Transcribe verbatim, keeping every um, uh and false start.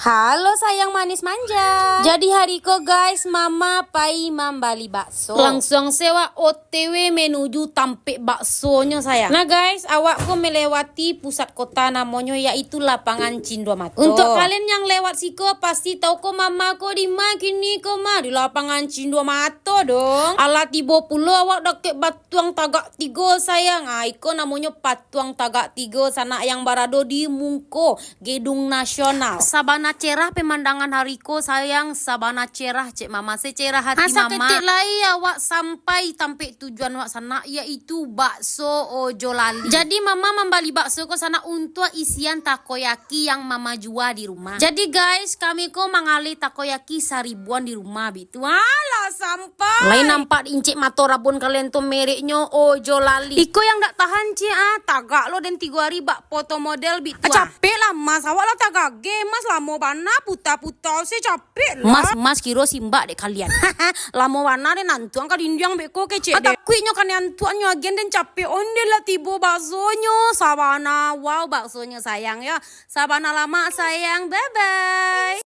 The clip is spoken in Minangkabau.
Halo sayang manis manja. Jadi hari ko guys, mama pai mambali bakso. Langsuang se wak O T W menuju tampek baksonyo sayang. Nah guys, awak ko melewati pusat kota namonyo yaitu lapangan Cindua Mato. Untuk kalian yang lewat siko pasti tau ko mama ko di ma kini ko ma, di lapangan Cindua Mato dong. Alah tibo pulo awak dakek batuang tagak tigo sayang. Ah, iko namonyo patuang tagak tigo sanak yang barado di muko Gedung Nasional. Sabana cerah pemandangan hari ko sayang, sabana cerah cek mama, secerah hati mama. Asa ketek lai awak sampai tampek tujuan awak sanak, yaitu bakso Ojo Lali. Jadi mama mambali bakso ko sanak untuak isian takoyaki yang mama jua di rumah. Jadi guys, kami ko mangalih takoyaki saribuan di rumah bitu. Alah sampai. Lai nampak di incek mato rabun kalian tu mereknyo Ojo Lali. Iko yang dak tahan cek ah, tagak lo den tigo hari bak foto model bitu ah. Capek lah mas, awak lah tagage mas, lamo bana puta-puta se capek lah. Mas, mas kiro simbak dek kalian. Lamo bana den antuang ka dindiang beko kecek dek. Takuiknyo ka den antuangnyo agian den capek, onde lah tibo baksonyo. Sabana wow baksonyo sayang yo. Sabana lamak sayang, bye bye.